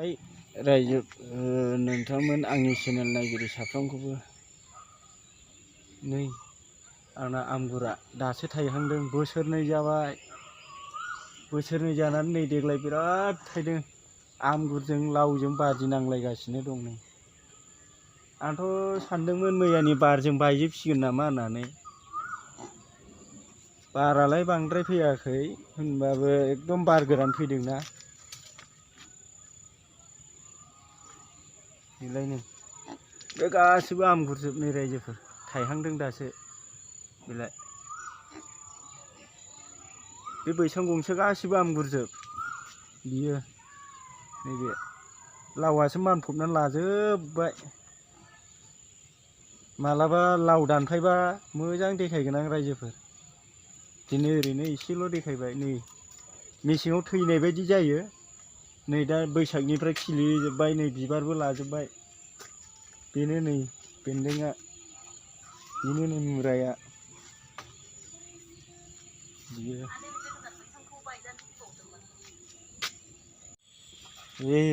हाय रायजो नोंथांमोन आंनि चेनेल नायगिरि साफ्रोमखौबो नै आंना आमगुरा दासो थायहांदों बोसोरनै जाबाय। बोसोरनै जानानै नै देग्लाय बिराद थायदों। आमगुरजों लावजों बादि नांलायगासिनो दं नै। आंथ' सानदोंमोन मैयानि बारजों बायजोबसिगोन नामा होननानै। बारालाय बांद्राय फैयाखै होनबाबो एकदम बार गोरान फैदोंना। बेलायनो बे गासिबो आमगुरजोब नै रायजोफोर थायहांदों दासो। बेलाय बे बैसां गंसे गासिबो आमगुरजोब बियो नैबे लावआसो मानफबनानै लाजोबबाय। मालाबा लाव दानफायबा मोजां देखायगोन आं रायजोफोर। दिनै ओरैनो एसेल' देखायबाय नै मेसेङाव थैनाय बायदि जायो। नै दा बैसागनिफ्राय खिलिजोब्बाय नै बिबारबो लाजोब्बाय। बेनो नै बेन्दोंआ बेनो नै मुराया बियो।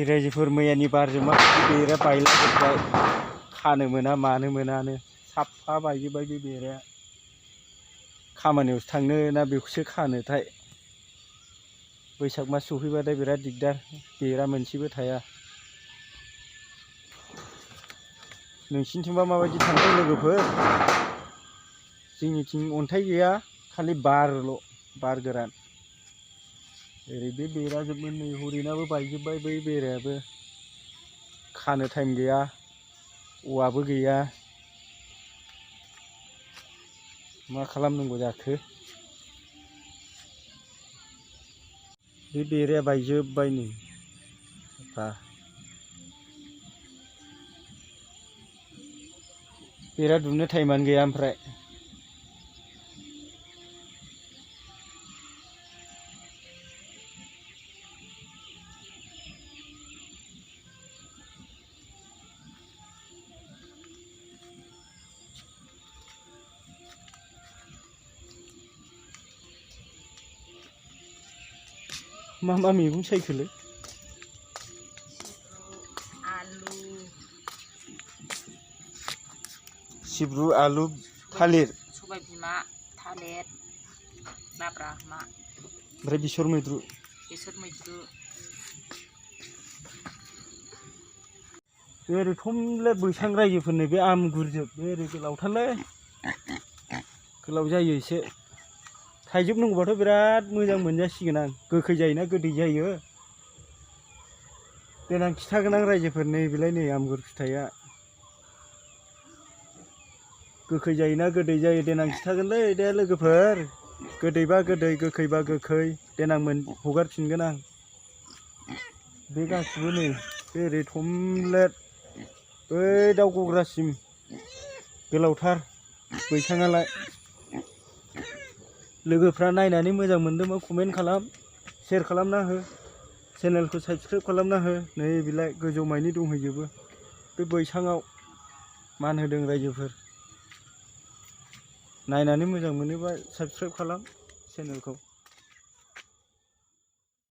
रायजोफोर मैयानि बारजों मा बेरा बायलाजोब्बाय। खानो मोना मानो मोनानो साफा बायजोब्बाय बे बेराया। खामानियावसो थांनो ना बेखौसो खानोथाय। बैसाग मास सफैबाथाय बिराद दिगदार बेरा मोनसेबो थाया। नोंसिनिथिंबा माबायदि थांदों लोगोफोर? जोंनिथिं अन्थाइ गैया खालि बारल' बार गोरान। ओरै बे बेरा जोबमोन नै हरैनाबो बायजोब्बाय बै बेरायाबो। खानो टाइम गैया औवाबो गैया। मा खालामनांगौ जाखो? बे बेराया बायजोब्बाय नै बेरा दुमनो टाइमानो गैया ओमफ्राय। मा मा मैगं सायखोलै? आलु सिब्रु आलु थालिर सबाय बिमा थालिर लाब्रा मा ओमफ्राय बेसर मैद्रु। बेसर मैद्रु। बे ओरै थमब्ले बैसां रायजोफोरनो बे आमगुरजोब बे ओरै गोलावथारलै गोलाव जायो एसे। थाइजोबनांगौबाथ' बिराद मोजां मोनजासिगोन आं। गोखै जायोना गोदै जायो। देनां खिथागोन आं रायजोफोर नैबेलाय नै आमगुर फिथाइया गोखै जायोना गोदै जायो देनां खिथागोनलै दे लोगोफोर। गोदैबा गोदै गोखैबा गोखै देनां हगारफिनगोन आं। बे गासिबो नै बे ओरै थमब्लेट बै दाउ गग्रासिम गोलावथार बैसाङालाय। लोगोफ्रा नायनानै मोजां मोनदोंबा कमेन्ट खालाम शेयार खालामना हो। चेनेलखौ साबस्क्राइब खालामना हो। नै बेलाय गोजौ मानि दंहैजोबो बे बैसाङाव मान होदों रायजोफोर। नायनानै मोजां मोनोबा साबस्क्राइब खालाम चेनेलखौ।